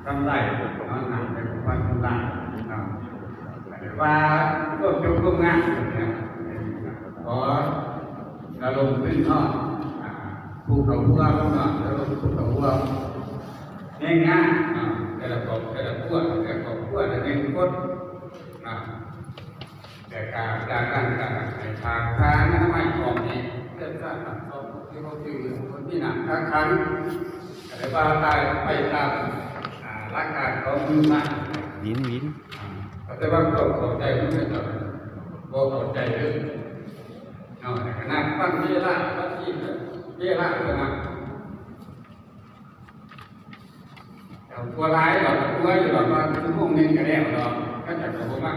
ທຳໄລເນາະ ນຳໄປຄວນທຳລາຍເນາະ ແຕ່ວ່າຄວາມຈົບຄວາມງາມເນຍ ຂໍລະດົມທຶນເນາະ ອ່າ ຜູ້ເຂົ້າຮ່ວມເນາະ ລະດົມຜູ້ເຂົ້າຮ່ວມໃນງານເນາະ ແຕ່ລະຄອບ ແຕ່ລະຄົວ ແຕ່ລະຄອບຄົວລະໜຶ່ງຄົນເນາະ. ແຕ່ການ ຈາກນັ້ນກະໃຫ້ຝາກທາງອະນາໄມຂອງນີ້ ເພື່ອສາມາດສອບຄົນທີ່ເຮົາຈື່ ຄົນທີ່ໜັກກາຂັນ ກະໄດ້ວ່າຕາຍໄປຕາມ ອ່າ ຫຼັກການຂອງມືມາ ວິນ ວິນ ອ່າ ກະແຕ່ວ່າຄວາມເຂົ້າໃຈຂອງເຂົາເຈົ້າບໍ່ເຂົ້າໃຈເດີເນາະ ແຕ່ກະນັບວັນເວລາ ວັນທີ່ເວລາເທົ່ານັ້ນ. ເຈົ້າຕົວຫຼາຍດອກ ຕົວຢູ່ດອກ ວ່າຊົ່ວໂມງໜຶ່ງກະແລ້ວດອກ ເຂົາເຈົ້າກະບໍ່ມາ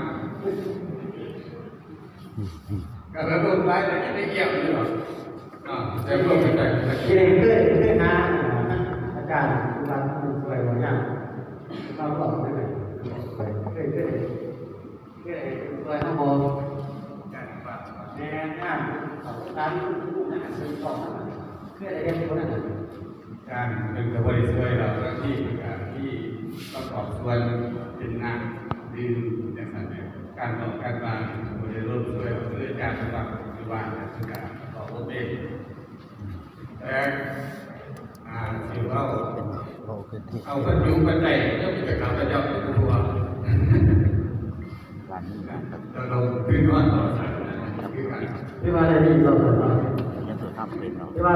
ກະລະດົມຫຼາຍກະຈະໄດ້ອຽມຢູ່ດອກເນາະ ແຕ່ພວກເຂົາເຈົ້າ ທີ່ໄດ້ເຄີຍ ເຄີຍຫາອາຈານຢູ່ວັດຜູ້ຊ່ວຍບໍ່ຍາມ ເຮົາບອກໄດ້ໄໝ ເຄີຍ ເຄີຍ ເຄີຍຊ່ວຍເຮົາບໍ່ ແມ່ນງານເຂົາຕາມຜູ້ນັ້ນເພິ່ນບອກ ເຄີຍໄດ້ເຮັດຄົນນັ້ນ ການເປັນກະບໍ່ໄດ້ຊ່ວຍດອກ ບາງທີກະມີປະກອບສ່ວນເປັນນ້ຳດື່ມຈັ່ງຊັ້ນແຫຼະ ການບອກການວ່າບໍ່ໄດ້ລົງຊ່ວຍດອກ ຄືອາຈານເພິ່ນວ່າຢູ່ບ້ານເພິ່ນກະບອກບໍ່ເປັນ ແຕ່ ອ່າ ຊິເວົ້າ ເວົ້າເປັນເທດ ເອົາປັດຈຸປັດໄຈ ແລ້ວມີແຕ່ຂ້າພະເຈົ້າເປັນຜູ້ເວົ້າ ການນີ້ນະ ແຕ່ລະຄືນອນຕໍ່ສັນນະ ຄືກັນ ທີ່ວ່າໄດ້ຍິນເວົ້າກັນວ່າ ຍັງຊິທຳເປັນເນາະ ທີ່ວ່າ